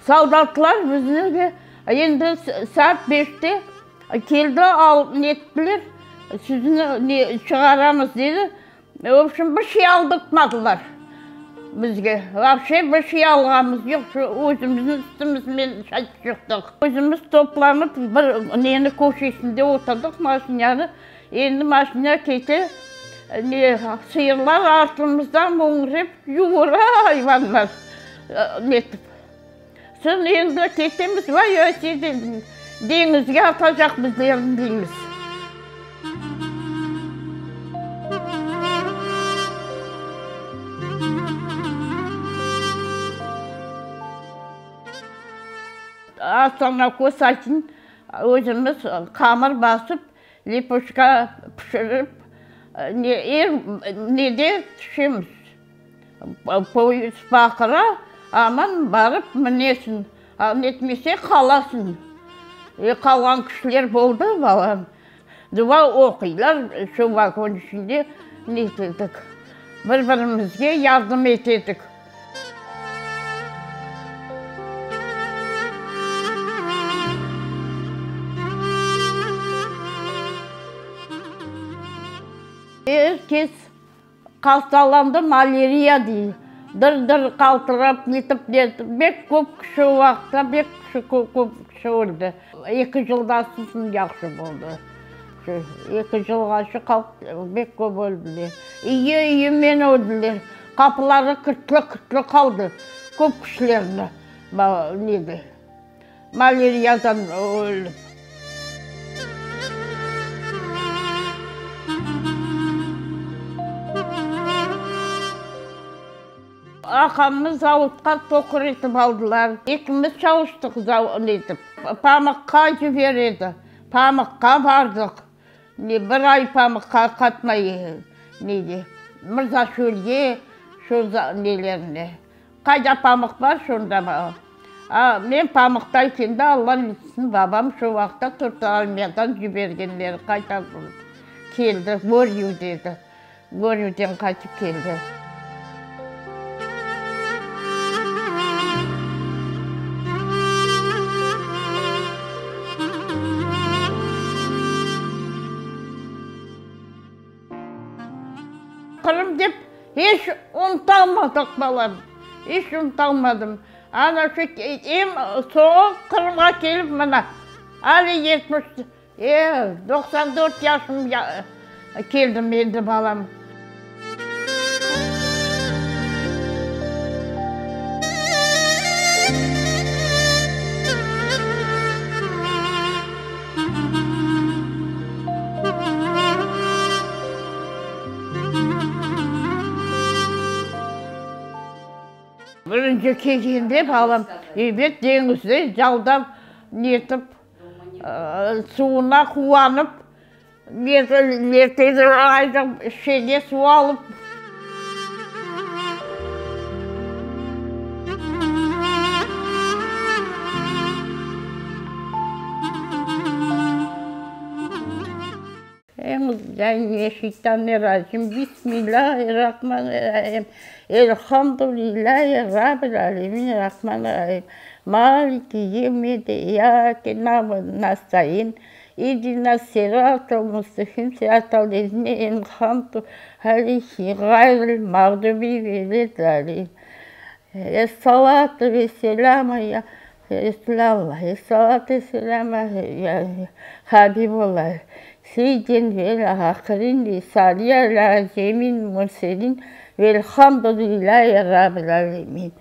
Soldatlar bizni endi saat beşte keldi, al nettiler, sizni ne çıqaramız dedi. V obşem, bir şey aldırtmadılar bizge. Vapşe bir şey alğanımız yoq, şu özümizniñ üstümizmen çıqtıq. Özümiz toplanıp bir neni köşesinde oturdıq maşinanı, endi maşina kete, ne sıyırlar artımızdan möñrep yuvura ayvanlar netip. Soñ endi ketemiz, vay ötede deñizge atacaq bizlerni deymiz. Astana kösaçın özümiz qamır basıp, lepoşka pişirip, ne er nede tüşemiz. Poyezd baqıra, aman barıp minesiñ, a netmese qalasıñ. E, qalğan kişiler boldı, balam. Dua oquylar, şu vagon içinde netedik, bir-birimizge yardım etedik. Er kes Hastalandı, maleriya dey. Dır-dır qaltırap, netip, netip, bek köp kişi o vaqıtta bek kişi, köp kişi öldi. Eki yıldan soñ yahşı boldı. Şu eki yılğaçı halq bek köp öldiler. İyi-iyimen öldiler. Qapıları kırtlı-kırtlı qaldı köp kişilerni, nede. Maleriyadan ölip. Aqamnı zavodqa tokar etip aldılar. Ekimiz çalıştıq netip. Pamıqqa ciberedi. Pamıqqa bardıq. Bir ay pamıqqa qatnay nege, Mırzaşölge, şu nelerine. Qayda pamıq bar, şonda bar. A, men pamıqta ekende, Alla bilsin, babam şu vaqıtta turdı, armiyadan cibergenleri qayta keldi, Goryev dedi. Goryevden qaytıp keldi. Qırım dep hiç unutalmadıq, balam, hiç unutalmadım. Ana şu em soñu Qırımğa kelip mına, ali 70, 94 yaşım keldim endi, balam. Birinci kelgende balam, ebet, deñizde caldap, netip, suvuna quvanıp, şişege suv alıp. Euzubillahimineşşeytanirracim, Bismillahirrahmanirrahim, Elhamdülillâhi Rabbil âlemin, Rahmanirrahim, Maliki yevmiddin, İyyâke na'budu ve nestaîn, İhdina s-sıratal mustaqim, sıratal lezîne en'amte aleyhim, ğayril mağdubi veled-dâlin. Es-salâtu ve-selâmu ya Resulallah, es-salâtu ve-selâmu ya Habibullah, seyyidin vel-âhirin ve salli alâ cemil murselin, velhamdülillâhi rabbil âlemin.